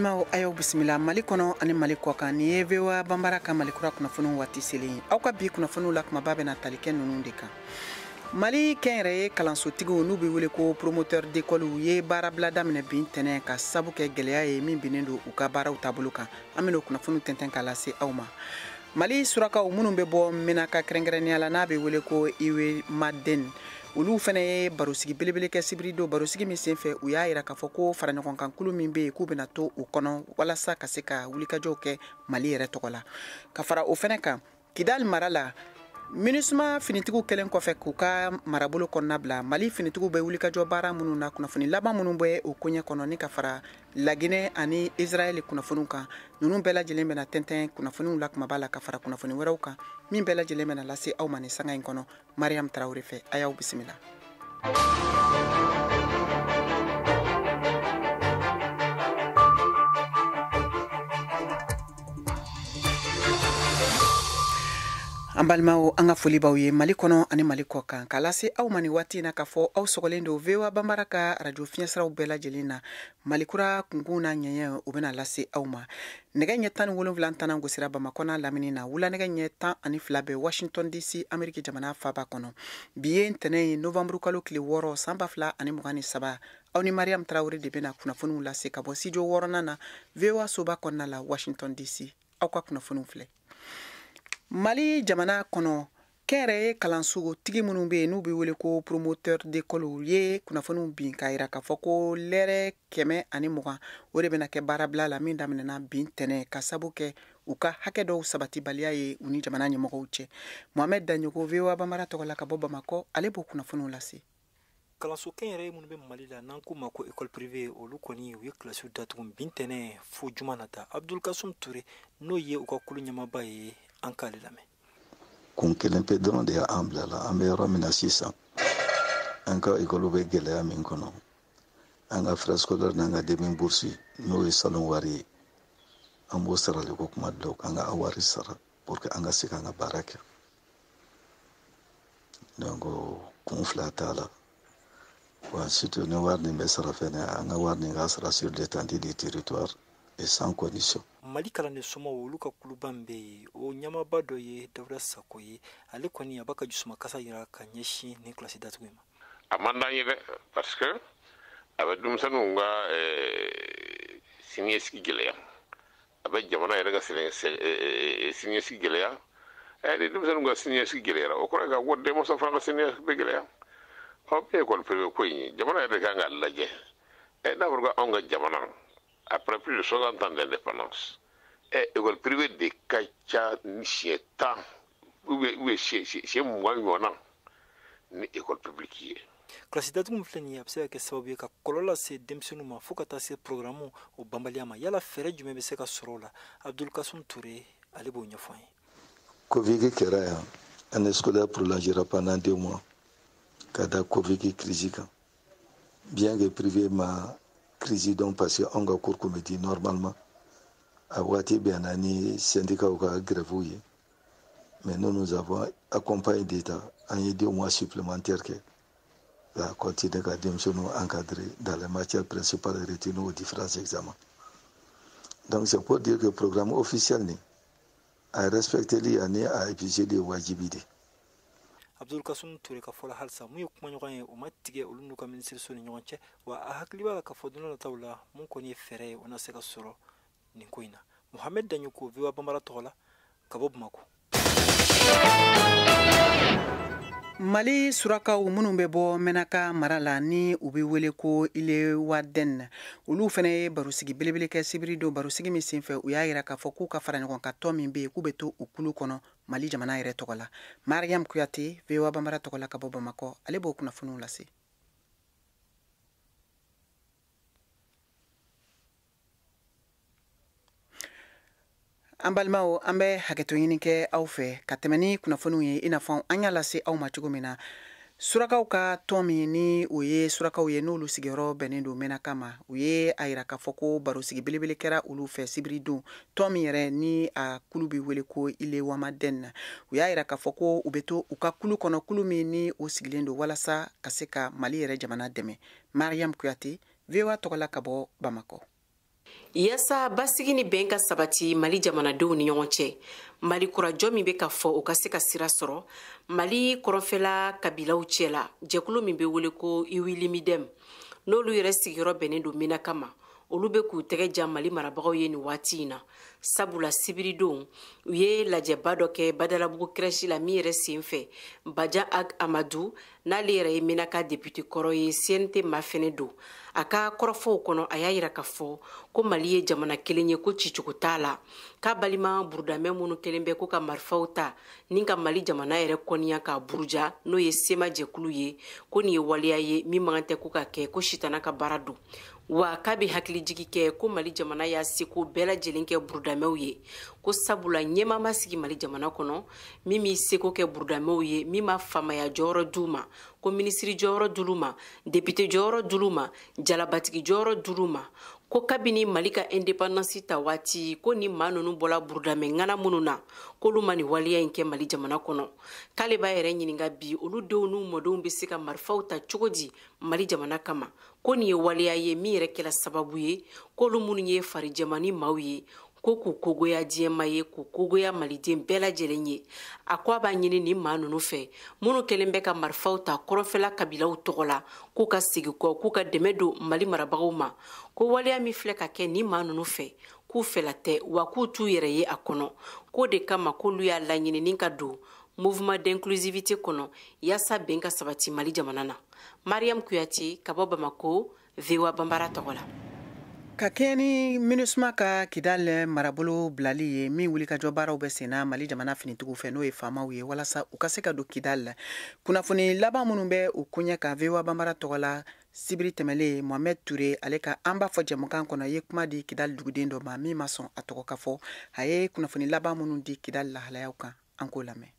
Balimaw, a y'aw bisimila Mali kɔnɔ ani Mali kɔ kan. Nin ye VOA Banbara ka Mali kura kunnafoniw waati selen ye. Aw ka bi kunnafoniw la, kumaba bɛna tali kɛ ninnu de kan. Mali kɛnyɛrɛye kalansotigiw, n'u bɛ wele ko promoteur d'école, ye baarabila daminɛ bi ntɛnɛn ka sabu kɛ gɛlɛya ye min binnen don u ka baaraw taabolo kan. An bɛna o kunnafoniw tɛntɛn k'a lase aw ma. Mali surakaw minnu bɛ bɔ Menaka, kɛrɛnkɛrɛnnenya la n'a bɛ wele ko Iwemaden, olu fana ye barosigi belebele kɛ sibiri don. Barosigi min senfɛ, u y'a yira k'a fɔ ko faraɲɔgɔnkankulu min bɛ yen, k'u bɛna to u kɔnɔ walasa ka se ka wulikajɔw kɛ Mali yɛrɛ tɔgɔ la. Ka fara o fana kan, Kidali mara la, MINUSMA finitigiw kɛlen kɔfɛ k'u ka marabolo kɔnɔna bila, Mali finitigiw bɛ wulikajɔ baara minnu na, kunnafoni laban minnu bɛ o koɲɛ kɔnɔ, ni ka fara Laginɛ ani Israɛl kunnafoniw kan, ninnu bɛɛ lajɛlen bɛna tɛntɛn kunnafoniw la kumaba la, ka fara kunnafoni wɛrɛw kan min bɛɛ lajɛlen bɛna lase aw ma nin sanga in kɔnɔ Mariam Tarawele fɛ. A y'aw bisimila. An balimaw, an ka foli b'aw ye Mali kɔnɔ ani Mali kɔ kan, k'a lase aw ma nin waati in na k'a fɔ aw sɔgɔlen don VOA Banbara ka radio fiɲɛsiraw bɛɛ lajɛlen na. Mali kura kunkun n'a ɲɛɲɛ, o bɛna lase aw ma. Nɛgɛ ɲɛ 17 tannan gosira Bamakɔ n'a lamini na. Wula nɛgɛ ɲɛ 12 bɛ Washington DC, Ameriki jamana faba kɔnɔ. Bi ye ntɛnɛn ye, novembre kalo tile 6, san 2023. Aw ni Mariam Tarawele de bɛna kunnafoniw lase ka bɔ studio wɔɔrɔnan na, VOA soba kɔnɔna la, Washington DC. Aw ka kunnafoniw filɛ. Mali jamana kɔnɔ, kɛnyɛrɛye kalansotigi minnu bɛ yen n'u bɛ wele ko promoteur d'école, u ye kunnafoniw bin k'a yira k'a fɔ ko lɛrɛ 120, o de bɛna kɛ baarabila la min daminɛna bi ntɛnɛn, ka sabu kɛ u ka hakɛ dɔw sabatibaliya ye u ni jamana ɲɛmɔgɔw cɛ. Mohamed Daɲogo, VOA Banbara tɔgɔ la ka bɔ Bamakɔ, ale b'o kunnafoniw lase. Kalanso kɛnyɛrɛye minnu bɛ Mali la, n'an k'u ma ko école privée, olu kɔni u ye kilasiw datugu bi ntɛnɛn fo juma nata. Abdul Kasum Ture, n'o ye u ka kulu ɲɛmaaba ye, an k'ale lamɛn. Kun kelen pe dɔrɔn de y'an bila la. An bɛ yɔrɔ min na sisan, an ka ekɔliw bɛ gɛlɛya min kɔnɔ, an ka frais scolaire n'an ka demi bourse, n'o ye salon wari ye, an b'o sarali ko kuma dɔw, k'an ka wari sara pour que an ka se k'an ka baara kɛ. Donc kun fila t'a la wa. Surtout ni wari nin bɛ sara fɛnɛ, an ka wari nin ka sara sur l'étendue du territoire et sans condition. Mali kalanden somaw, olu ka kuluba min bɛ yen, o ɲɛmaaba dɔ ye Dawuda Sako ye. Ale kɔni a b'a ka jusumakasa yira ka ɲɛsin nin kilasi datugu in ma. A man d'an ye dɛ, parce que a bɛ denmisɛnninw ka siniɲɛsigi gɛlɛya, a bɛ jamana yɛrɛ ka siniɲɛsigi gɛlɛya. Ni denmisɛnninw ka siniɲɛsigi gɛlɛyara, o kɔrɔ ye k'a fɔ denmansa fana ka siniɲɛsigi bɛ gɛlɛya. Ɔ min ye école privée ko in ye, jamana yɛrɛ kan k'a lajɛ. N'a fɔra ko anw ka jamana, après plus de 60 ans d'indépendance, école privée de ka ca ni siɲɛ 10 ou bien siɲɛ 20 ɲɔgɔnna ni école publique ye. Kilasi datugu min filɛ nin ye, a bɛ se ka kɛ sababu ye ka kɔlɔlɔ lase denmisɛnninw ma, fo ka taa se programme o banbaliya ma. Yala fɛɛrɛ jumɛn bɛ se ka sɔrɔ o la? Abdul Kasum Ture, ale b'o ɲɛfɔ an ye. Covid kɛra yan, année scolaire prolongera pendant 2 mois ka da Covid crise kan. Bien que privé ma crise dɔn, parce que anw ka cours kun bɛ di normalement. A waati bɛnna ni syndicat ka grève ye, mais nous, nous avons accompagné d'État, an ye 2 mois supplémentaires kɛ ka continuer ka denmisɛnninw encadrer dans les matières principales retenues aux différents examens. Donc c'est pour dire que programme officiel nin, a respecteli ani a appliquer wajibi de. Abdul Kasum Ture ka fɔ la, halisa mun ye kumaɲɔgɔn ye, o ma tigɛ olu n'u ka minisiriso ni ɲɔgɔn cɛ. Wa a hakili b'a la k'a fɔ don nataw la, mun kɔni ye fɛɛrɛ ye, o na se ka sɔrɔ nin ko in na. Mohamed Daɲoko, VOA Banbara tɔgɔ la ka bɔ Bamakɔ. Mali surakaw minnu bɛ bɔ Mɛnaka mara la, ni u bɛ wele ko Ilewaden, olu fana ye barosigi belebele kɛ sibiri don. Barosigi min senfɛ, u y'a yira k'a fɔ k'u ka fara ɲɔgɔn kan tɔn min bɛ yen, k'u bɛ to u kulu kɔnɔ Mali jamana yɛrɛ tɔgɔ la. Mariam Kuyate, VOA Banbara tɔgɔ la ka bɔ Bamakɔ, ale b'o kunnafoniw lase. An balimaw, an bɛ hakɛto ɲini kɛ aw fɛ ka tɛmɛ ni kunnafoniw ye. I n'a fɔ an y'a lase aw ma cogo min na, surakaw ka tɔn min ni o ye surakaw ye, n'olu sigiyɔrɔ bɛnnen don Mɛnaka ma, u ye a yira k'a fɔ ko barosigi belebele kɛra olu fɛ sibiri don. Tɔn min yɛrɛ ni a kulu bɛ wele ko Ilewamaden, u y'a yira k'a fɔ ko u bɛ to u ka kulu kɔnɔ, kulu min ni o sigilen don walasa ka se ka Mali yɛrɛ jamana dɛmɛ. Mariam Kuyate, VOA tɔgɔ la ka bɔ Bamakɔ. Yaasa basigi ni bɛn ka sabati Mali jamanadenw ni ɲɔgɔn cɛ, Mali kurajɔ min bɛ ka fɔ, o ka se ka sira sɔrɔ Mali kɔrɔnfɛla kabilaw cɛ la, jɛkulu min bɛ wele ko Iwilimidɛm, n'olu yɛrɛ sigiyɔrɔ bɛnnen don Menaka ma, olu bɛ k'u tɛgɛ ja Mali marabagaw ye nin waati in na, sabula sibiridon u ye lajɛba dɔ kɛ Badalabugu crèche la, min yɛrɛ sen fɛ Baja Ag Amadu, n'ale yɛrɛ ye Menaka député kɔrɔ ye, CNT ma fɛnɛ don. A ka kɔrɔfɔw kɔnɔ, a y'a yira k'a fɔ ko Mali ye jamana kelen ye, ko cicogo t'a la, k'a balima burudamɛ minnu kelen bɛ ko ka marifaw ta ni ka Mali jamana yɛrɛ kɔniya k'a buruja, n'o ye sema jɛkulu ye, ko nin ye waleya ye min man kan tɛ ko ka kɛ, ko sitana ka baara don. Wa k'a bɛ hakilijigi kɛ ko Mali jamana y'a seko bɛɛ lajɛlen kɛ burudamɛw ye, ko sabula ɲɛmaa ma sigi Mali jamana kɔnɔ min b'i seko kɛ burudamɛw ye, min ma faamaya jɔyɔrɔ d'u ma, ko minisiri jɔyɔrɔ d'olu ma, député jɔyɔrɔ d'olu ma, jalabatigi jɔyɔrɔ d'olu ma, ko kabini Mali ka indépendance ta waati, ko ni maa ninnu bɔla burudamɛ ŋana minnu na, k'olu ma nin waleya in kɛ Mali jamana kɔnɔ. K'ale b'a yɛrɛ ɲininka bi, olu denw n'u mɔdenw bɛ se ka marifaw ta cogo di Mali jamana kama? Ko nin ye waleya ye min yɛrɛ kɛla sababu ye k'olu minnu ye farijɛmani maaw ye, ko k'u kogoya diɲɛma ye, k'u kogoya maliden bɛɛ lajɛlen ye. A ko a b'a ɲini nin maa ninnu fɛ minnu kɛlen bɛ ka marifaw ta kɔrɔnfɛla kabilaw tɔgɔ la, k'u ka segin kɔ, k'u ka dɛmɛ don Mali marabagaw ma, ko waleya min filɛ ka kɛ nin maa ninnu fɛ, k'u fɛla tɛ, wa k'u t'u yɛrɛ ye a kɔnɔ. K'o de kama k'olu y'a laɲini ni ka don mouvement d'inclusivité kɔnɔ, yaasa bɛn ka sabati Mali jamana na. Mariam Kuyate ka bɔ Bamako, VOA Banbara tɔgɔ la. Ka kɛɲɛ ni MINUSMA ka Kidal marabolo bilali ye, min wulikajɔ baaraw bɛ senna Mali jamana finitigiw fɛ, n'o ye faamaw ye, walasa u ka se ka don Kidal, kunnafoni laban minnu bɛ u koɲɛ kan, VOA Banbara tɔgɔ la, sibiri tɛmɛlen, Mohamed Touré, ale ka an b'a fɔ jɛmukan kɔnɔ, ye kuma di Kidal duguden dɔ ma min ma sɔn a tɔgɔ ka fɔ. A ye kunnafoni laban minnu di Kidal lahalayaw kan, an k'o lamɛn.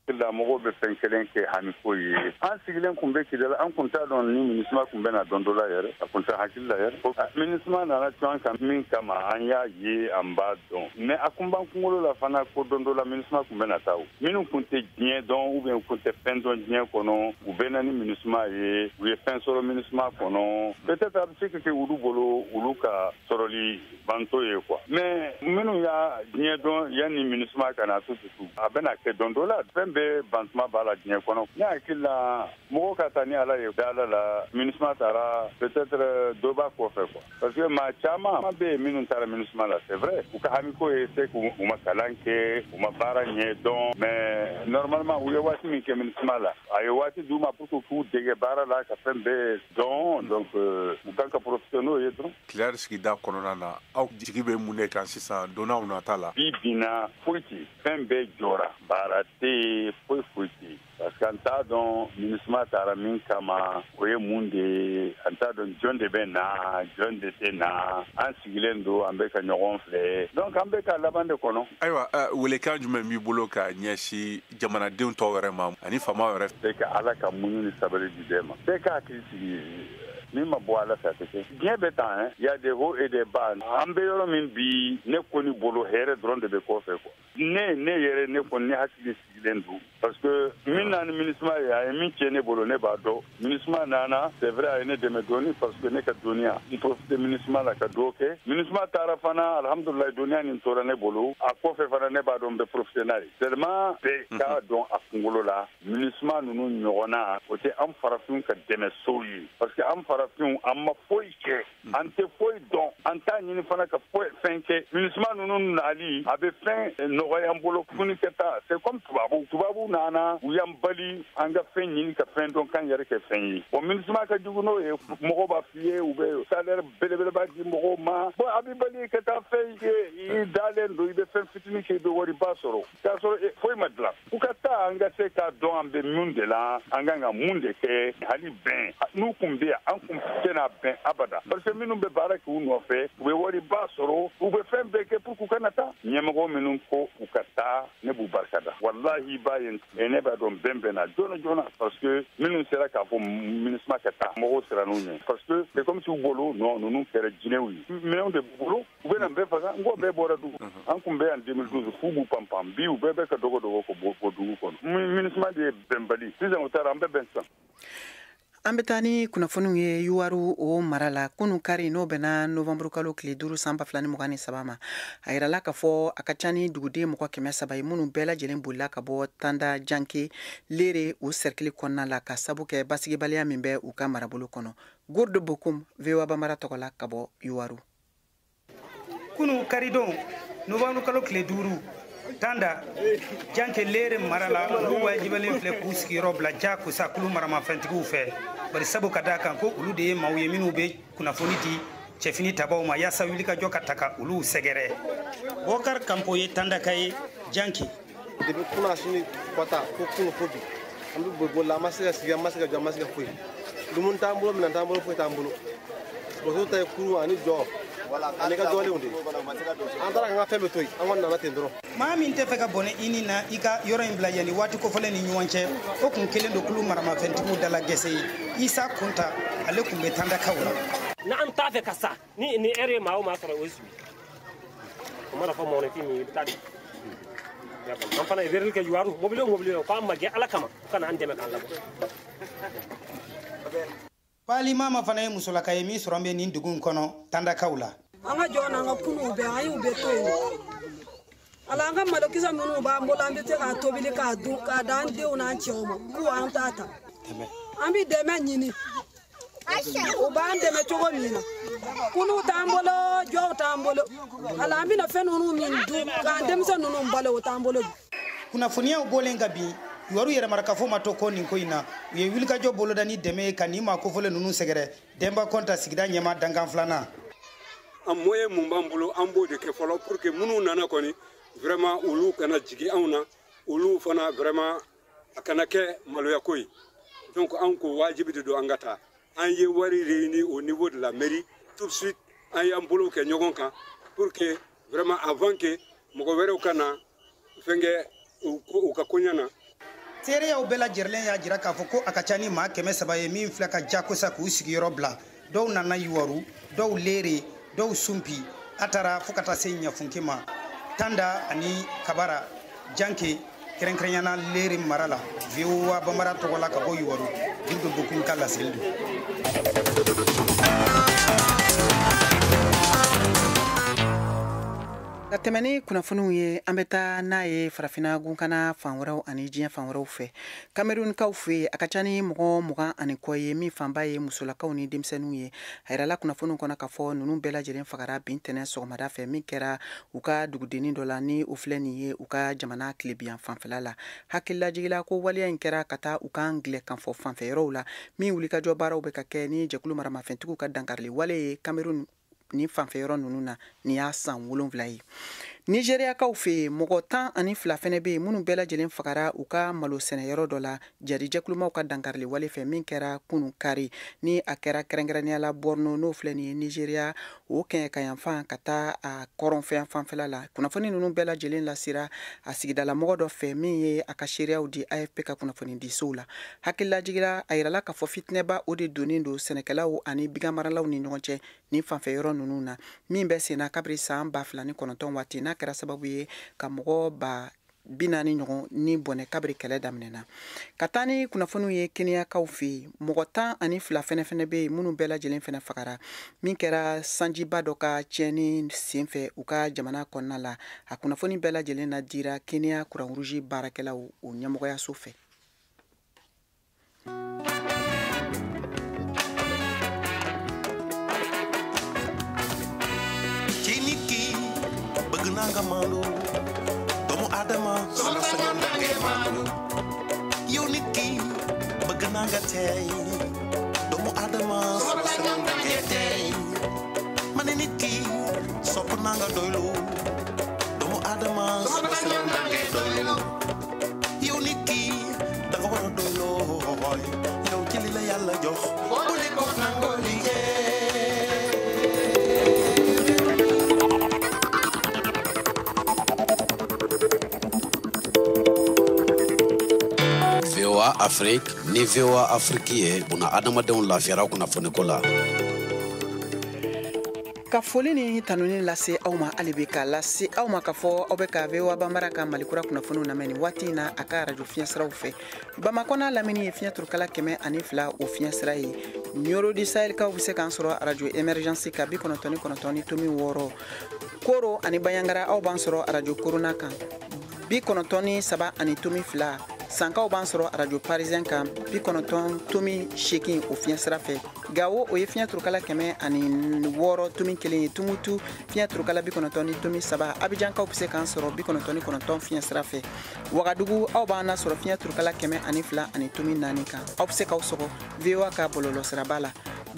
La mɔgɔw bɛ fɛn kelen kɛ hami ko ye. An sigilen kun bɛ Kidal, an kun t'a dɔn ni MINUSMA kun bɛ na don dɔ la yɛrɛ, a kun tɛ hakili la yɛrɛ. MINUSMA nana cun an kan min kama, an y'a ye, an b'a dɔn, mais a kun b'an kunkolo la fana ko don dɔ la MINUSMA kun bɛ na taa. O minnu kun tɛ diɲɛ dɔn ou bien kun tɛ fɛn dɔn diɲɛ kɔnɔ, u bɛ na ni MINUSMA ye, u ye fɛn sɔrɔ MINUSMA kɔnɔ, peut-être a bɛ se ka kɛ olu bolo olu ka sɔrɔli banto ye quoi. Mais minnu y'a diɲɛ dɔn yanni MINUSMA ka na, tout tout, a bɛna kɛ don dɔ la, fɛn bɛɛ bantuma b'a la diɲɛ kɔnɔ. Ne hakili la, mɔgɔ ka taa ni Ala ye da Ala la. MINUSMA taara, peut-être dɔ b'a kɔfɛ quoi, parce que maa caman bɛ yen minnu taara MINUSMA la, c'est vrai, u ka hamiko ye se k'u u ma kalan kɛ, u ma baara ɲɛ dɔn, mais normalement u ye waati min kɛ MINUSMA la, a ye waati d'u ma pour que k'u dege baara la, ka fɛn bɛɛ dɔn, donc u kan ka profiter n'o ye dɔrɔn. Kidali sigida kɔnɔna na, aw jigi bɛ mun de kan sisan donnaw nata la? Bi binna, foyi tɛ, fɛn bɛɛ jɔra, baara tɛ yen, foyi foyi tɛ yen, parce que an t'a dɔn MINUSMA taara min kama, o ye mun de ye. An t'a dɔn jɔn de bɛ na, jɔn de tɛ na. An sigilen don, an bɛ ka ɲɔgɔn filɛ, donc an bɛ ka laban de kɔnɔ. Ayiwa, welekan jumɛn b'i bolo ka ɲɛsin jamanadenw tɔw yɛrɛ ma ani faamaw yɛrɛ? Bɛɛ ka Ala ka muɲu ni sabali di bɛɛ ma, bɛɛ ka hakili sigi. Min ma bɔ Ala fɛ, a tɛ kɛ. Diɲɛ bɛ tan hein, il y a des hauts et des bas. An bɛ yɔrɔ min bi, ne kɔni bolo, hɛrɛ dɔrɔn de bɛ kɔfɛ quoi. Ne yɛrɛ, ne kɔni, ne hakili sigilen don, parce que min na ni MINUSMA ye, a ye min tiɲɛ ne bolo, ne b'a dɔn. MINUSMA nana, c'est vrai, a ye ne dɛmɛ dɔɔni, parce que ne ka dɔnniya, n profite MINUSMA la ka dɔ kɛ. MINUSMA taara fana, alhamdulilayi, dɔnniya nin tora ne bolo. A kɔfɛ fana, ne b'a dɔn n bɛ profite n'a ye. Seulement, bɛɛ k'a dɔn a kunkolo la, MINUSMA ninnu ɲɔgɔnna, o tɛ an farafinw ka dɛmɛsow ye, parce que an farafinw, an ma foyi kɛ, an tɛ foyi dɔn, an t'a ɲini fana ka foyi fɛn kɛ. MINUSMA ninnu nali, a bɛ fɛn nɔgɔya an bolo funi kɛ taa. C'est comme tubabu nana, u y'an bali an ka fɛn ɲini ka fɛn dɔn, k'an yɛrɛ kɛ fɛn ye. Bon, MINUSMA ka jugu n'o ye. Mɔgɔw b'a f'i ye, u bɛ salaire belebeleba di mɔgɔw ma. Bon, a bɛ bali ka taa fɛn kɛ, i dalen don, i bɛ fɛn fitinin kɛ, i bɛ wariba sɔrɔ k'a sɔrɔ foyi ma dilan. U ka taa, an ka se k'a dɔn an bɛ mun de la, an kan ka mun de kɛ. Hali bɛn n'u kun bɛ yan, an kun tɛna bɛn abada, parce que minnu bɛ baara kɛ u nɔfɛ, u bɛ wariba sɔrɔ, u bɛ fɛn bɛɛ kɛ pour k'u kana taa. Ɲɛmɔgɔ minnu ko u ka taa, ne b'u barika da, walahi. B'a ye, ne b'a dɔn bɛn bɛn na joona joona, parce que minnu sera k'a fɔ MINUSMA ka taa, mɔgɔw sera n'u ɲɛ, parce que c'est comme si u bolo non, ninnu kɛra jinɛw ye, minɛnw de b'u bolo, u bɛna bɛɛ faga. N ko bɛɛ bɔra dugu, an kun bɛ yan 2012, f'u b'u pan pan. Bi, u bɛɛ bɛ ka dɔgɔ dɔgɔ ko bɔ dugu kɔnɔ. MINUSMA de ye bɛnbali. Sisan u taara, an bɛɛ bɛn sisan. An bɛ taa ni kunnafoniw ye Youwarou o mara la. Kunun kari, n'o bɛnna novembre kalo tile 5 san 2023 ma, a yirala k'a fɔ a ka ca ni duguden mɔgɔ 300 ye minnu bɛɛ lajɛlen bolila ka bɔ Tanda Janke Lere o cercle kɔnɔna la, ka sabu kɛ basigibaliya min bɛ u ka marabolo kɔnɔ. Gourde Bokum, VOA Bambara tɔgɔ la ka bɔ Youwarou. Kunu karidon, novembre kalo tile 5, Tanda Janke Lere mara la, olu wajibalen filɛ k'u sigiyɔrɔ bila jakosa kulu maramafɛntigiw fɛ, bari sabu ka d'a kan ko olu de ye maaw ye minnu bɛ kunnafoni di cɛfini tabaw ma yaasa wulikajɔ ka ta ka olu sɛgɛrɛ. Bɔkar Kanpo ye Tandaka ye Janke. Depuis kunasini kɔta ko kunu ko bi, an bɛ boli boli la, an ma se ka sigi, an ma se ka jɔ, an ma se ka foyi. Dumuni t'an bolo, minɛn t'an bolo, foyi t'an bolo. Musow ta ye kuru ani jɔ ani ka dɔɔninw de. An taara k'an ka fɛn bɛɛ to yen, an kɔni nana ten dɔrɔn. Maa min tɛ fɛ ka bɔnɛ i ni na i ka yɔrɔ in bila yanni waati kofɔlen ni ɲɔgɔn cɛ, o kun kelen don kulu maramafɛntigiw dala gɛsɛ ye. Isa Kunta, ale kun bɛ Tandakaw la. N'an t'a fɛ ka sa ni ɛri ye maa o maa sɔrɔ, o ye su o mana fɔ mɔgɔninfin min ye, i bɛ taa de. An fana ye weleli kɛ Youwarou mobili o mobili k'an ma gɛn Ala kama, u kana an dɛmɛ k'an labɔ. Pali Mama fana ye musolaka ye min sɔrɔ bɛ nin dugu in kɔnɔ Tandakaw la. An ka jɔ n'an ka kunuw bɛɛ, an y'u bɛɛ to yen. Ala, an ka malokisɛ minnu b'an bolo, an bɛ se k'a tobili k'a dun k'a d'an denw n'an cɛw ma, k'u an t'a ta. An bɛ dɛmɛ ɲini, u b'an dɛmɛ cogo min na. Kunuw t'an bolo, jɔw t'an bolo. Ala, an bɛna fɛn ninnu min dun k'an denmisɛn ninnu balo, o t'an bolo bi. Kunnafoniyaw bɔlen ka bin, Youwarou yɛrɛmarakafo ma to kɔ nin ko in na. U ye wulikajɔ boloda ni dɛmɛ ye ka nin maa kofɔlen ninnu sɛgɛrɛ. Denba Kɔnta, sigida ɲɛma dankan filanan. An moyen mun b'an bolo, an b'o de kɛ fɔlɔ pour que minnu nana kɔni, vraiment olu kana jigin anw na, olu fana vraiment a kana kɛ maloyako ye. Donc an ko wajibi de don an ka taa. An ye wari réuni au niveau de la mairie tout de suite, an y'an bolo kɛ ɲɔgɔn kan pour que vraiment avant que mɔgɔ wɛrɛw ka na fɛn kɛ u ka koɲɛ na. Seereyaw bɛɛ lajɛlen y'a jira k'a fɔ ko a ka ca ni maa 300 ye min filɛ ka jakosa k'u sigiyɔrɔ bila. Dɔw nana Youwarou, dɔw Lere, dɔw Sunpi, a taara fo ka taa se Ɲafunke ma. Tanda ani Kabara Janke, kɛrɛnkɛrɛnyana Lere mara la, VOA Bambara tɔgɔ la ka bɔ Youwarou, Dudu Bokum ka laseli don. Ka tɛmɛ ni kunnafoniw ye, an bɛ taa n'a ye farafinna gunkana fan wɛrɛw ani diɲɛ fan wɛrɛw fɛ. Kamerunkaw fɛ yen, a ka ca ni mɔgɔ 20 ani kɔ ye min fanba ye musolakaw ni denmisɛnninw ye. A yirala kunnafoniw kɔnɔ k'a fɔ ninnu bɛɛ lajɛlen fagara bi ntɛnɛn sɔgɔmada fɛ min kɛra u ka dugudennin dɔ la, ni o filɛ nin ye u ka jamana tilebiyan fanfɛla la. Hakililajigila ko waleya in kɛra ka taa u ka angilɛkanfɔ fanfɛ yɔrɔw la, min wulikajɔ baaraw bɛ ka kɛ ni jɛkulu maramafɛntigiw ka dankarili wale ye Kamerun ni fanfɛ yɔrɔ ninnu na. Nin y'a san 7 ye. Nigériakaw fɛ yen, mɔgɔ 12 fɛnɛ bɛ yen minnu bɛɛ lajɛlen fagara u ka malo sɛnɛyɔrɔ dɔ la jarijɛkulumaw ka dankarili wale fɛ min kɛra kunun kari, ni a kɛra kɛrɛnkɛrɛnnenya la Borno, n'o filɛ nin ye Nigéria o kɛɲɛkayanfan ka taa a kɔrɔnfɛ fanfɛla la. Kunnafoni ninnu bɛɛ lajɛlen lasera a sigidalamɔgɔ dɔ fɛ min ye a ka seereyaw di AFP ka kunnafonidisow la. Hakililajigira, a yirala k'a fɔ fitinɛba o de donnen don sɛnɛkɛlaw ani baganmaralaw ni ɲɔgɔn cɛ nin fanfɛ yɔrɔ ninnu na, min bɛ senna kabiri san 2009 waati, n'a kɛra sababu ye ka mɔgɔ 40,000 ɲɔgɔn ni bɔnɛ kabiri kɛlɛ daminɛna. Ka taa ni kunnafoniw ye Kenyakaw fɛ yen, mɔgɔ 12 fɛnɛ bɛ yen minnu bɛɛ lajɛlen fɛnɛ fagara min kɛra sanjiba dɔ ka tiɲɛni senfɛ u ka jamana kɔnɔna la. A kunnafoni bɛɛ lajɛlen na dira Kenya Croix-Rouge baarakɛlaw o ɲɛmɔgɔyaso fɛ. Nga maandu doomu Adama, sama sañoon da ngay maandu. Yow nit ki, bëgg naa nga teey. Doomu Adama, sama sañoon da ngay teey. Ma ne nit ki, sopp naa nga doylu. Doomu Adama, sama sañoon da ngay doylu. Yow nit ki, da nga war a doyloo yow ci li la Yàlla jox. Bu ne ko nangoo liggéey. VOA Afrique ni VOA Afrique ye buna adamadenw lafiyara kunnafoniko la. Ka foli ni tanuni lase aw ma hali bi, k'a lase aw ma k'a fɔ aw bɛ ka VOA Banbara ka Malikura kunnafoniw lamɛn nin waati in na a ka arajo fiɲɛsiraw fɛ. Bamakɔ n'a lamini ye fiɲɛ turukala 102 o fiɲɛsira ye. Nioro du Sahel kaw bɛ se k'an sɔrɔ arajo Emergence kan 99.6. Koro ani Bandiagara, aw b'an sɔrɔ arajo Korona kan 93.2. Sankaw b'an sɔrɔ arajo Parisien kan 90.8 o fiɲɛsira fɛ. Gawo, o ye fiɲɛ turukala 106.1 ye. Tumutu, fiɲɛ turukala 90.3. Abijankaw bɛ se k'an sɔrɔ 99 fiɲɛsira fɛ. Wagadugu, aw b'an sɔrɔ fiɲɛ turukala 102.4 kan. Aw bɛ se k'aw sɔgɔ VOA ka bɔlɔlɔsiraba la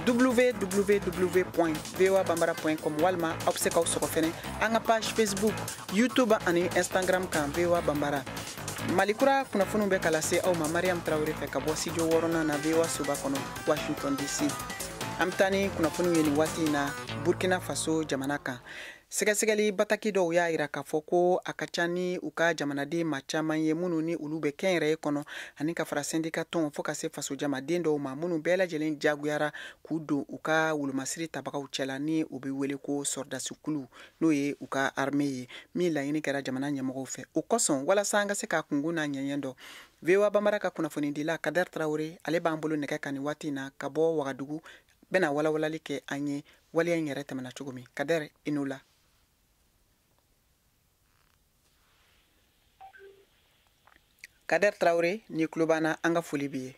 www.voabambara.com, walima aw bɛ se k'aw sɔgɔ fɛnɛ an ka page Facebook, YouTube ani Instagram kan, VOA Banbara. Malikura kunnafoniw bɛ ka lase aw ma Mariam Tarawele fɛ ka bɔ studio wɔɔrɔnan na VOA soba kɔnɔ, Washington DC. An bɛ taa ni kunnafoniw ye nin waati in na Burkina Faso jamana kan. Sɛgɛsɛgɛli bataki dɔw y'a yira k'a fɔ ko a ka ca ni u ka jamanaden ma caman ye minnu ni olu bɛ kɛnyɛrɛye kɔnɔ, ani ka fara sɛndika tɔnw fo ka se fasojamaden dɔw ma, minnu bɛɛ lajɛlen jagoyara k'u don u ka wolomasiri tabagaw cɛla, ni u bɛ wele ko sɔrɔdasikulu, n'o ye u ka armée ye, min laɲini kɛra jamana ɲɛmɔgɔw fɛ. O kosɔn, walasa an ka se k'a kunkun n'a ɲɛɲɛ dɔn, VOA Banbara ka kunnafonidila Kader Tarawele, ale b'an bolo nɛgɛ kan nin waati in na ka bɔ Wagadugu, bɛna walawalali kɛ an ye waleya in yɛrɛ tɛmɛna cogo min. Kader, i n'o la. Kader Tarawele, ni tulo b'an na, an ka foli b'i ye.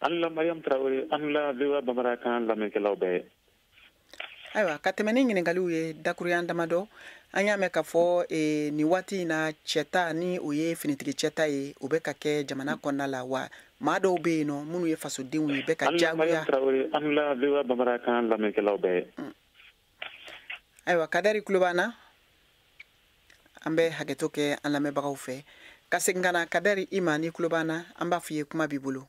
An la Mariam Tarawele, an la VOA Banbara kan lamɛnnikɛlaw bɛɛ. Ayiwa, ka tɛmɛ ni ɲininkaliw ye dakuruyan damadɔ, an y'a mɛn k'a fɔ nin waati in na, cɛta ni o ye finitigi cɛta ye, o bɛ ka kɛ jamana kɔnɔna la wa, maa dɔw bɛ yen nɔ minnu ye fasodenw ye bɛ ka jagoya. Mariam Tarawele, an la VOA Banbara kan lamɛnnikɛlaw bɛɛ. Ayiwa, Kadɛri tulo b'an na, an bɛ hakɛto kɛ an lamɛnbagaw fɛ ka segin ka na Kadɛri i ma. Ni tulo b'an na, an b'a f'i ye, kuma b'i bolo.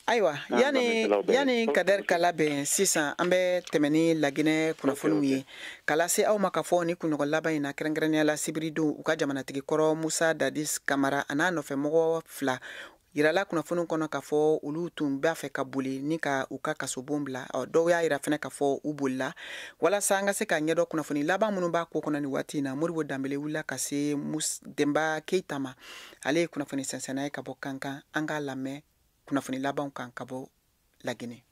Ayiwa, yani Kadɛri ka labɛn sisan, an bɛ tɛmɛ ni Laginɛ kunnafoniw ye ka lase aw ma k'a fɔ ni kunɲɔgɔn laban in na, kɛrɛnkɛrɛnnenya la sibiridon, u ka jamanatigi kɔrɔ Musa Dadis Kamara a n'a nɔfɛmɔgɔ fila yirala kunnafoniw kɔnɔ k'a fɔ olu tun b'a fɛ ka boli ni ka u ka kasobon bila. Dɔw y'a yira fɛnɛ k'a fɔ u bolila. Walasa an ka se ka ɲɛdɔn kunnafoni laban minnu b'a ko kɔnɔ nin waati in na, Modibo Danbele wulila ka se Denba Keyita ma, ale ye kunnafoni sɛnsɛnna ye ka bɔ Kankan. An k'a lamɛn kunnafoni labanw kan ka bɔ Laginɛ.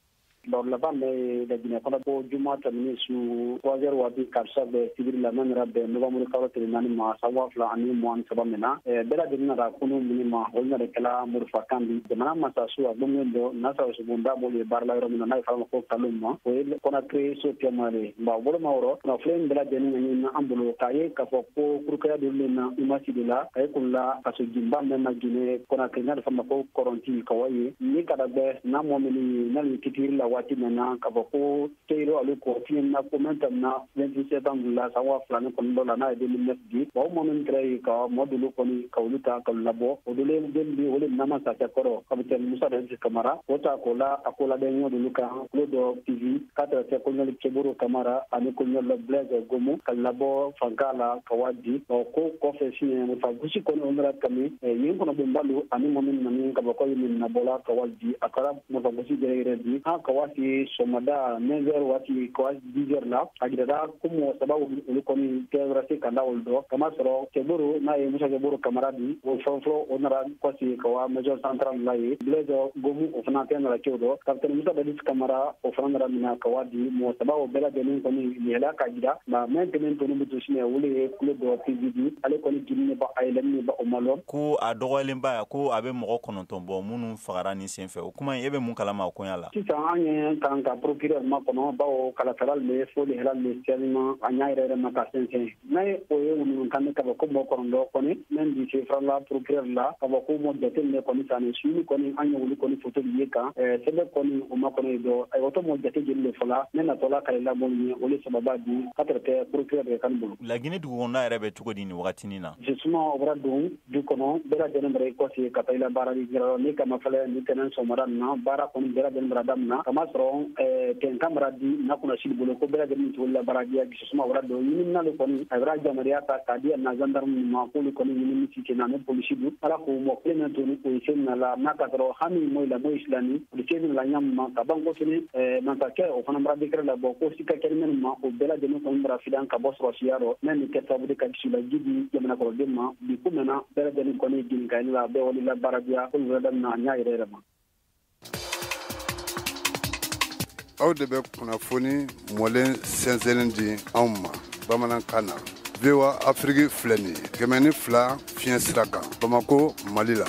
Baro laban bɛ Laginɛ kɔnɔ ko juma tɛmɛnen su 3 heures waati karisa bɛ sibiri la, n'o nana bɛn novembre kalo tile 4 ma san 2023 min na, bɛɛ lajɛlen nana kunu minnu ma, olu nana kɛla Morifakan di jamana masasu a gbɛngbɛn dɔ n'a sobonda b'olu ye baara la yɔrɔ min na, n'a ye f'a ma ko Kalum ma, o ye Conakry so kɛma de nka o bolo ma wɔrɔ kunnafoni bɛɛ lajɛlen ɲini an bolo k'a ye k'a fɔ ko kurukaya dɔ le na imasi de la a ye kunla kaso jinba mɛn na Guinée Conakry, n'a f'a ma ko kɔrɔnti kawa ye ni ka gbɛ n'a mɔ minnu ye n'a ni kitiri la waati min na k'a fɔ ko Teyiro ale kɔ fiɲɛ na ko mɛn tɛmɛna 28 septembre la san 2009 la, n'a ye 2009 di wa, o mɔ min kɛra yen ka mɔ dolu kɔni ka olu ta ka labɔ o dolu den bi o le nama sakɛ kɔrɔ capitaine Musa Dadis Kamara o ta k'o la a ko labɛn ɲɔ dolu kan kulo dɔ TV k'a tɛrɛ tɛ colonel Tiegboro Kamara ani colonel Blaise Gomu ka labɔ fanka la ka wa di ɔ ko kɔfɛ siɲɛ Musa Gusi kɔni o nana kami yen kɔnɔ bonbalu ani mɔ min nani ka bɔ ko min nabɔla ka wa di a kɛra Musa Gusi yɛrɛ yɛrɛ di an ka waati sɔgɔmada 9 heures waati ka waati 10 heures la, a jirala ko mɔgɔ saba olu kɔni kɛra se ka da olu dɔ kama sɔrɔ Tiegboro n'a ye Musa Tiegboro Kamara di o fɔlɔ fɔlɔ, o nana kɔsi ka wa maison centrale la ye. Blaise Gomu o fana tɛ nana cɛw dɔ capitaine Musa Dadis Kamara o fana nana minɛ ka wa di mɔgɔ saba o bɛɛ lajɛlen kɔni yɛlɛ ka jira nka mɛn kelen tɔni bɛ to sini olu ye kulo dɔ TV di ale kɔni jini ba a yɛlɛmini ba o ma lɔn. Ko a dɔgɔyalenba ko a bɛ mɔgɔ 9 bɔ minnu fagara nin senfɛ, o kuma in e bɛ mun kalama o koɲa la? Sisan an ye kan ka procureur ma kɔnɔ bawo kalafɛla le fo le hɛrɛ le sɛlima a ɲa yɛrɛ yɛrɛ ma ka sɛnsɛn n'a ye o ye wunu kan ka bɔ ko mɔgɔ 9 kɔni min di se farala procureur la ka bɔ ko mɔ jate minɛ kɔni sanni suuli kɔni an ye olu kɔni photo ye kan sɛbɛn kɔni o ma kɔnɔ dɔ ayiwa to mɔ jate jeli le fɔla ne natɔla ka la mɔlu ye o le sababa di ka tɛrɛ tɛ procureur de kan bolo. Laginɛ dugukɔnɔna yɛrɛ bɛ cogo di nin wagatinin na? Justement o bɔra don du kɔnɔ bɛɛ lajɛlen bara i kɔsi ka taa i la baara ni kɛra ni kama fɛlɛ ni tɛnɛn sɔgɔmada nin na baara kɔni bɛɛ lajɛlen bara daminɛ kama. Kamasɔrɔ tɛnkan mara di na kunnasili bolo ko bɛɛ lajɛlen cogo la baara gisuma wara don ɲininali kɔni a bɛra yamaruya ta k'a di na gendarme ma k'olu kɔni ɲinini ci kɛ na ni polisi du ala k'o mɔ kelen min to ni polisi na la n'a ka sɔrɔ hami moyi la moyi silani polisi la ɲamu ma ka ban ko fini mansakɛ o fana bara décret labɔ ko sika kɛli minnu ma o bɛɛ lajɛlen kɔni bara filan ka bɔ sɔrɔsiya rɔ n'a nin kɛ sababu de ka bisimilaji di jamana kɔnɔden ma bi ko mɛnna bɛɛ lajɛlen kɔni jinikali la bɛɛ wali la baarajuya ko nin daminɛ a ɲa yɛrɛ yɛrɛ ma. Aw de bɛ kunnafoni mɔlen sɛnsɛnnen di anw ma bamanankan na. VOA Afrique filɛ nin ye 102 fiɲɛ sira kan Bamako, Mali la.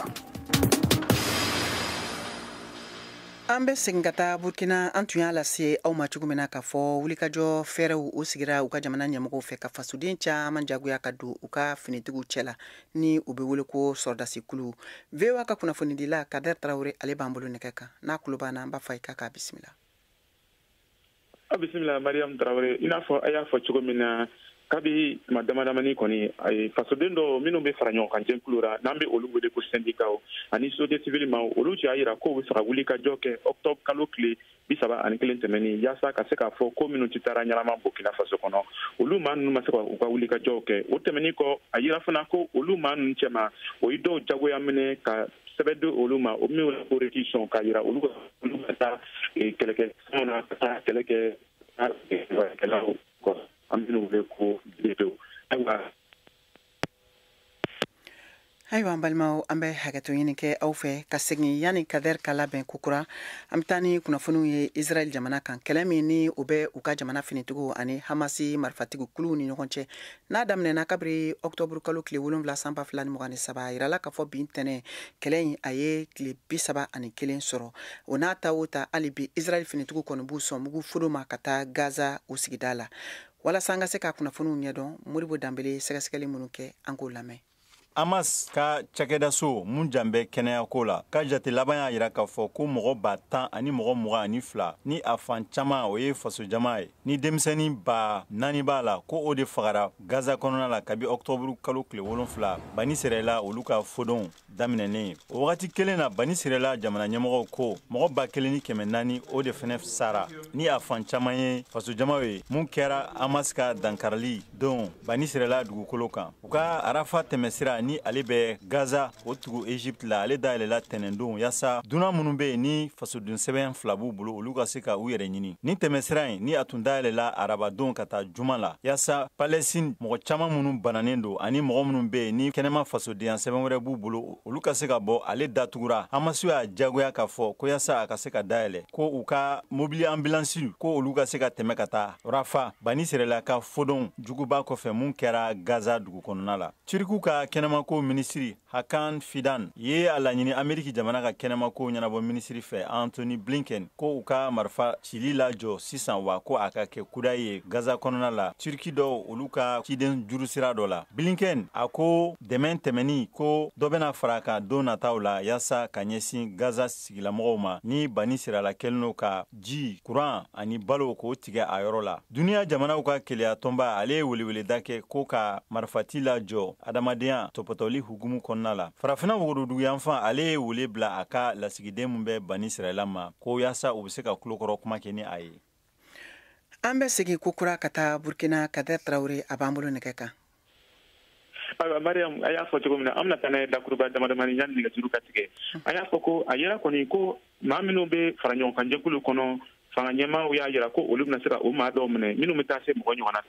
An bɛ segin ka taa Burkina. An tun y'a lase aw ma cogo min na k'a fɔ wulikajɔ fɛɛrɛw o sigira u ka jamana ɲɛmɔgɔw fɛ ka fasoden caman jagoya ka don u ka finitigiw cɛ la ni u bɛ wele ko sɔrɔdasikulu. VOA ka kunnafonidila Kader Traoré, ale b'an bolo nɛgɛ kan. N'a tulo b'an na, an b'a fɔ a ye k'a k'a bisimila. A bisimila Mariam Traoré. I n'a fɔ a y'a fɔ cogo min na kabi tuma dama damani kɔni, a ye fasoden dɔw minnu bɛ fara ɲɔgɔn kan jɛkulu la, n'an bɛ olu wele ko syndicats ani société civile ma, olu y'a jira k'u bɛ fɛ ka wuli ka jɔ kɛ octobre kalo tile 31 tɛmɛnen, yaasa ka se k'a fɔ ko minnu tɛ taara ɲɛnama Burkina Faso kɔnɔ, olu maa ninnu ma se ka u ka wuli ka jɔw kɛ. O tɛmɛnen kɔ, a yira fana ko olu maa ninnu cɛma, o ye dɔw jagoya minɛ ka sɛbɛn di olu ma, o min wele ko réquisition, k'a yira olu ka taa kɛlɛkɛ na, ka taa kɛlɛ kɛ kɛlaw kɔ, an bɛ wele ko DPO. Ayiwa. Ayiwa, an balimaw, an bɛ hakɛto ɲini kɛ aw fɛ ka segin yanni Kader ka labɛn kokura. An bɛ taa ni kunnafoniw ye Israël jamana kan. Kɛlɛ min ni o bɛ u ka jamana finitigiw ani Hamasi marifatigiw kuluw ni ɲɔgɔn cɛ, n'a daminɛna kabiri octobre kalo tile 7 san 2023, a yirala k'a fɔ bi ntɛnɛn kɛlɛ in a ye tile 31 sɔrɔ. O n'a ta o ta, hali bi Israël finitigiw kɔni b'u sɔn mugu fodo ma ka taa Gaza o sigida la. Walasa an ka se ka kunnafoniw ɲɛdɔn, Modibo Danbele sɛgɛsɛgɛli minnu kɛ, an k'o lamɛn. Hamas ka cakɛdaso mun jan bɛ kɛnɛyako la ka jate laban y'a jira k'a fɔ ko mɔgɔ 10,000 ani mɔgɔ 22, ni a fan caman o ye fasojama ye, ni denmisɛnnin 4,000 b'a la, ko o de fagara Gaza kɔnɔna la kabi octobre kalo tile 7 Bani Sirɛla olu ka fodon daminɛnen. O wagati kelen na, Bani Sirɛla jamana ɲɛmɔgɔw ko mɔgɔ 1,400 o de fɛnɛ sara, ni a fan caman ye fasojama ye, mun kɛra Hamas ka dankarili don Bani Sirɛla dugukolo kan. U ka Arafa tɛmɛsira ni ale bɛ Gaza o tugu Egypte la, ale dayɛlɛla tɛnɛndon yaasa dunan minnu bɛ yen ni fasoden sɛbɛn fila b'u bolo, olu ka se ka u yɛrɛ ɲini. Ni tɛmɛsira in ni a tun dayɛlɛla arabadon ka taa juma la, yaasa Palestine mɔgɔ caman minnu bananen don ani mɔgɔ minnu bɛ yen ni kɛnɛma fasodenya sɛbɛn wɛrɛ b'u bolo, olu ka se ka bɔ, ale datugura. Hamas y'a jagoya k'a fɔ ko yaasa a ka se ka dayɛlɛ, ko u ka mobili ambulance ko olu ka se ka tɛmɛ ka taa Rafa Bani Sirɛla ka fodon juguba kɔfɛ mun kɛra Gaza dugu kɔnɔna la. Tiriku ka kɛnɛmako minisiri Hakan Fidan ye a laɲini Ameriki jamana ka kɛnɛmako ɲɛnabɔ minisiri fɛ Anthony Blinken ko u ka marifa cili lajɔ sisan, wa ko a ka kɛ kuda ye Gaza kɔnɔna la Turki dɔw olu ka ciden juru sira dɔ la. Blinken a ko dɛmɛ tɛmɛni ko dɔ bɛna fara kan don nataw la yaasa ka ɲɛsin Gaza sigilamɔgɔw ma ni Bani Sirala kɛlen don ka ji, kuran ani balo k'o tigɛ a yɔrɔ la. Duniya jamanaw ka keleya tɔnba ale ye weleweleda kɛ ko ka marifati lajɔ adamadenya tɔpɔtɔli hukumu kɔnɔna la. Farafinna woroduguyanfan ale ye wele bila a ka lasigiden min bɛ Bani Sirala ma ko yaasa u bɛ se ka tulokɔrɔ kuma kɛ ni a ye. An bɛ segin kokura ka taa Burkina. Kader Traoré, a b'an bolo nɛgɛ kan. Ayiwa Mariam, a y'a fɔ cogo min na, an bɛna taa n'a ye dakuruba damadamani yanni nɛgɛjuru ka tigɛ. A y'a fɔ ko a yera kɔni ko maa minnu bɛ fara ɲɔgɔn kan jɛkulu kɔnɔ, fanga ɲɛmaaw y'a jira ko olu bɛna se ka o maa dɔw minɛ minnu bɛ taa se mɔgɔ ɲɔgɔnna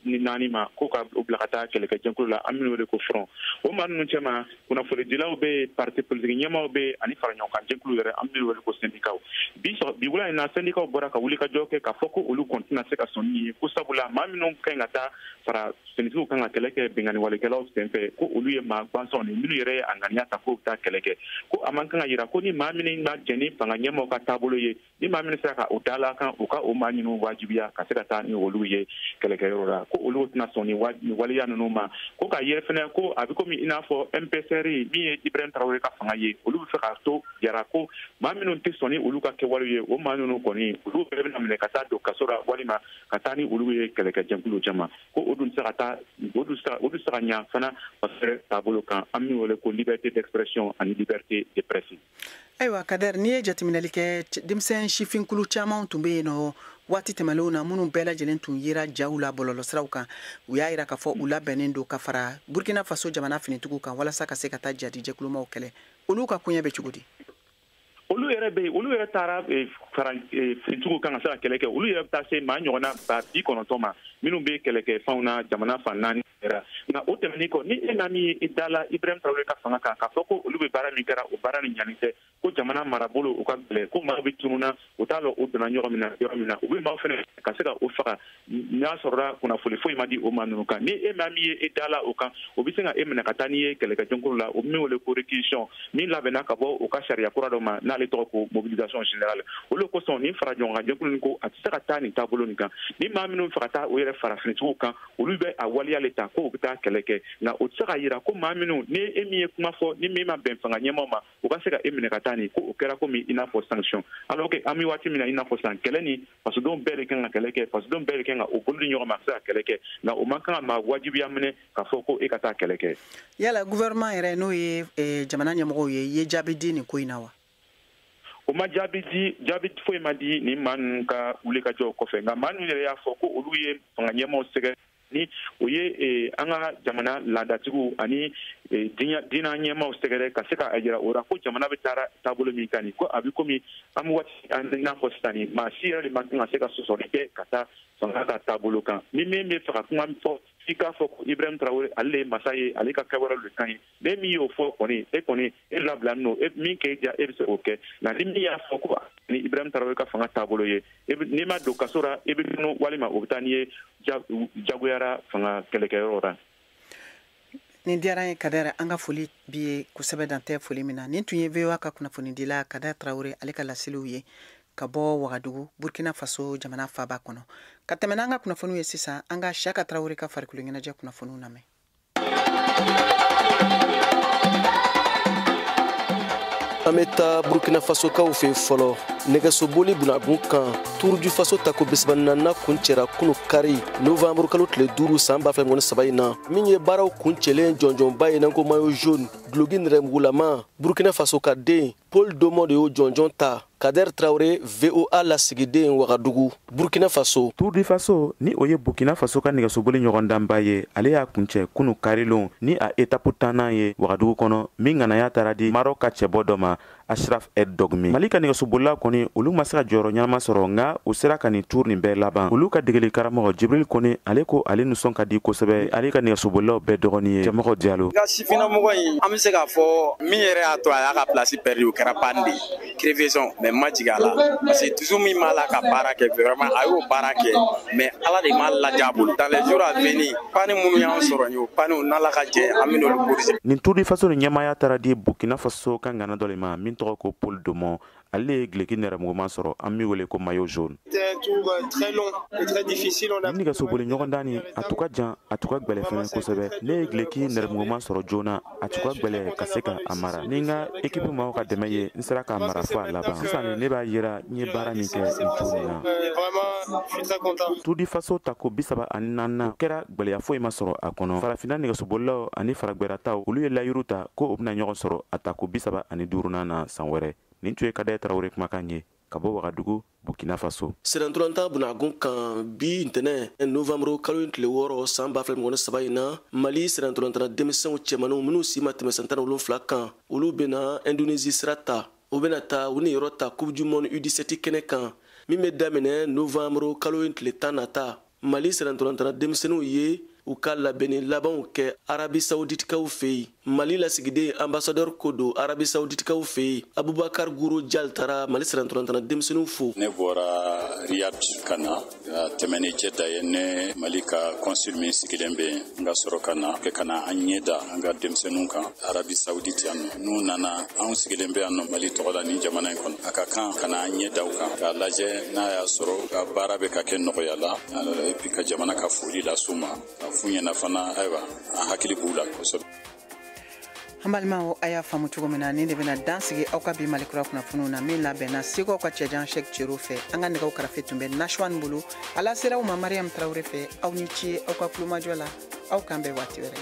14 ma, ko ka u bila ka taa kɛlɛkɛjɛkulu la, an minnu wele ko front. O maa ninnu cɛma, kunnafonidilaw bɛ yen, parti politique ɲɛmaaw bɛ yen, ani fara ɲɔgɔn kan jɛkulu yɛrɛ, an minnu wele ko syndicats. Bi wula in na, syndicats bɔra ka wulikajɔ kɛ k'a fɔ ko olu kɔni tɛna se ka sɔn ni ye, ko sabula maa minnu ka ɲi ka taa fara finitigiw kan ka kɛlɛ kɛ binkanniwalekɛlaw senfɛ, ko olu ye maa gansanw de minnu yɛrɛ ye a ŋaniya ta k'u bɛ taa kɛlɛ kɛ, ko a man kan ka jira ko ni maa minnu ma jɛn ni fanga ɲɛmaaw ka taabolo ye, ni maa minnu sera ka o da la kan, u ka o maa ninnu wajibiya ka se ka taa ni olu ye kɛlɛkɛyɔrɔ la, ko olu tɛna sɔn ni waleya ninnu ma. Ko k'a yɛrɛ fɛnɛ ko a bɛ komi i n'a fɔ MPSR min ye Ibrahim Traoré ka fanga ye, olu bɛ fɛ k'a to jara ko maa minnu tɛ sɔn ni olu ka kɛwalew ye, o maa ninnu kɔni olu bɛɛ bɛna minɛ ka taa don kaso la walima ka taa ni olu ye kɛlɛkɛjɛkulu caman, ko o dun tɛ se ka taa, o dun tɛ se ka ɲa fana faso taabolo kan, an min wele ko liberté d'expression ani liberté de presse. Ayiwa Kader, n'i ye jateminɛli kɛ, denmisɛn sifinkulu caman tun bɛ yen nɔ waati tɛmɛnlenw na, minnu bɛɛ lajɛlen tun yera jaw la bɔlɔlɔsiraw kan. U y'a jira k'a fɔ u labɛnnen don ka fara Burkina Faso jamana finitigiw kan walasa ka se ka taa jadi jɛkulumaw kɛlɛ. Olu ka koɲɛ bɛ cogo di? Olu yɛrɛ bɛ yen, olu yɛrɛ taara fara finitigiw kan ka se ka kɛlɛ kɛ. Olu yɛrɛ bɛ taa se maa ɲɔgɔnna 90,000 ma minnu bɛ kɛlɛkɛ fanw na jamana fan 4 yɛrɛ. Nka o tɛmɛnen kɔ, ni e maa min ye i da la Ibrahim Traoré ka fanga kan k'a fɔ ko olu bɛ baara min kɛra, o baara nin ɲani tɛ, ko jamana marabolo o ka gɛlɛn, ko maaw bɛ tununna, u t'a lɔn o donna yɔrɔ min na, u bɛ maaw fɛnɛ ka se ka o faga n'a sɔrɔla kunnafoni foyi ma di o maa ninnu kan. Ni e maa min ye e da la o kan, o bɛ se ka e minɛ ka taa n'i ye kɛlɛkɛjɛkulu la, o min wele ko réquisition, min labɛnna ka bɔ u ka sariya kura dɔ ma n'ale tɔgɔ ko mobilisation générale. Olu kosɔn nin fara ɲɔgɔn kan jɛkulu nin ko a tɛ se ka taa nin taabolo nin kan. Ni maa minnu fɛ ka taa o yɛrɛ fara finitigiw kan, olu bɛ a waleya le ta ko u bɛ taa kɛlɛ kɛ. Nka o tɛ se ka yira ko maa minnu ni e min ye kuma fɔ ni min ma bɛn fanga ɲɛmaaw ma, u ka se ka e minɛ ka taa nin ko o kɛra komi i n'a fɔ sanction. Alors que an bɛ waati min na, i n'a fɔ sisan kɛlɛ ni fasodenw bɛɛ de kan ka kɛlɛ kɛ, fasodenw bɛɛ de kan ka o bolo di ɲɔgɔn ma ka se ka kɛlɛ kɛ. Nka o man kan ka maa wajibiya minɛ k'a fɔ ko e ka taa kɛlɛ kɛ. Yala gouvernement yɛrɛ, n'o ye jamana ɲɛmɔgɔw ye, i ye jaabi di nin ko in na wa? O ma jaabi di, jaabi foyi ma di nin maa ninnu ka wulikajɔw kɔfɛ. Nka maa ninnu yɛrɛ y'a fɔ ko olu ye fanga ɲɛmaaw sɛgɛrɛ ni o ye an ka jamana laadatigiw ani diinɛ ɲɛmaaw sɛgɛrɛ ka se k'a jira o la ko jamana bɛ taara taabolo min kan nin, ko a bɛ komi an bɛ waati i n'a fɔ sisan nin, maa si yɛrɛ de man kan ka se ka sɔsɔli kɛ ka taa fanga ka taabolo kan. Ni min bɛ fɛ ka kuma fɔ, f'i k'a fɔ ko Ibrahim Traoré ale de ye masa ye, ale ka kɛwalew de ka ɲi. Ne min y'o fɔ kɔni, e kɔni e labilalen don, e min k'e diya e bɛ se k'o kɛ. Nka ni min y'a fɔ ko ni Ibrahim Traoré ka fanga taabolo ye, n'i ma don kaso la, e bɛ tunu walima o bɛ taa n'i ye jagoyara fanga kɛlɛkɛyɔrɔ la. Nin diyara n ye Kader, an ka foli b'i ye kosɛbɛ, dan tɛ foli min na. Nin tun ye VOA ka kunnafonidila Kader Traoré ale ka laseliw ye ka bɔ Wagadugu, Burkina Faso jamana faaba kɔnɔ. Ka tɛmɛ n'an ka kunnafoniw ye sisan, an ka Siaka Traoré ka farikolo ɲɛnajɛ kunnafoniw lamɛn. An bɛ taa Burkina Fasokaw fɛ fɔlɔ. Nɛgɛsoboli bunagun kan, Tour du Faso tako 34nan kuncɛra kunu kari novembre kalo tile 5 san 2023 in na. Min ye baaraw kuncɛlen jɔnjɔnba ye n'an ko maillot jaune, duloki nɛrɛmugulama, Burkina Faso ka den Paul Domon de y'o jɔnjɔn ta. Kader Traoré, VOA lasigiden Wagadugu, Burkina Faso. Tour du Faso ni o ye Burkina Faso ka nɛgɛsoboli ɲɔgɔndanba ye, ale y'a kuncɛ kunu karilon ni a étape 10nan ye Wagadugu kɔnɔ, min ŋanaya taara di Maroc ka cɛbɔ dɔ ma, Ashraf Ed Dogmi. Mali ka nɛgɛsobolila kɔni, olu ma se ka jɔyɔrɔ ɲɛnama sɔrɔ, nka u sera ka nin tour nin bɛɛ laban. Olu ka degeli karamɔgɔ Jibril Kone, ale ko ale nisɔn ka di kosɛbɛ ale ka nɛgɛsobolilaw bɛɛ dɔgɔnin ye Cɛmɔgɔ Diallo. Nka sifinnamɔgɔ in, an bɛ se k'a fɔ min yɛrɛ y'a to a y'a ka place perdu, o kɛra panne de ye, crevaison. Mais ma jigin a la parce que dusu min b'a la ka baara kɛ, vraiment a y'o baara kɛ, mais Ala de m'a ladiya a bolo. Dans les jours à venir, panne minnu y'an sɔrɔ nin ye, o panne n'Ala ka jɛ, an bɛ n'olu corriger. Nin Tour du Faso ni ɲɛmaaya taara di Burkina Faso ka ŋana dɔ de ma min tɔgɔ ko Paul Domon. Ale ye duloki nɛrɛmuguma sɔrɔ, an bɛ wele ko maillot jaune. Nin nɛgɛsoboli ɲɔgɔndan nin, a tun ka jan, a tun ka gwɛlɛ fɛnɛ kosɛbɛ. Ne ye duloki nɛrɛmuguma sɔrɔ joona, a tun ka gwɛlɛ ka se ka a mara. Ni n ka équipe maaw ka dɛmɛ ye, n sera k'a mara fo a laban. Sisan ne b'a yira n ye baara min kɛ nin tour nin na. Tour du Faso tako 34nan kɛra gwɛlɛya foyi ma sɔrɔ a kɔnɔ. Farafinna nɛgɛsobolilaw ani faragbɛrɛtaw, olu ye layiru ta ko u bɛna ɲɔgɔn sɔrɔ a tako 35nan na san wɛrɛ. Nin tun ye Kader Traoré kumakan ye ka bɔ Wagadugu, Burkina Faso. Sirantɔlantan bunagun kan bi ntɛnɛn novembre kalo tile 6 san 2023 in na, Mali sirantɔlantan denmisɛnw cɛmaninw minnu si ma tɛmɛ san 17 kan, olu bɛna Indonésie sira ta. U bɛna taa u niyɔrɔ ta Coupe du monde U17 kɛnɛ kan min bɛ daminɛ novembre kalo tile 10 nata. Mali sirantɔlantan denmisɛnninw ye u ka labɛnni labanw kɛ Arabi Saouditikaw fɛ yen. Mali lasigiden ambassadeur ko don Arabi Saouditikaw fɛ yen, Abubakar Guro Jal taara Mali sirantɔlantan denmisɛnninw fo. Ne bɔra Riyad ka na ka tɛmɛ ni Jɛda ye, ne Mali ka consul min sigilen bɛ yen, n ka sɔrɔ ka na kɛ ka na an ɲɛ da an ka denmisɛnninw kan Arabi Saoudite yan nɔ. N'u nana, anw sigilen bɛ yan nɔ Mali tɔgɔ la nin jamana in kɔnɔ. A ka kan ka na an ɲɛ da u kan k'a lajɛ n'a y'a sɔrɔ u ka baara bɛ ka kɛ nɔgɔya la, et puis ka jamana ka foli las'u ma. F'u ɲɛna fana, ayiwa, an hakili b'u la kosɛbɛ. An balimaw, a y'a faamu cogo min na, nin de bɛna dan sigi aw ka bi Mali kura kunnafoniw na min labɛnna Segukaw ka cɛjan Cheick Cero fɛ. An ka nɛgɛw karafe tun bɛ Nashwan bolo, a lasera aw ma Mariam Traoré fɛ. Aw ni ce aw ka kulomajɔ la, aw k'an bɛn waati wɛrɛ.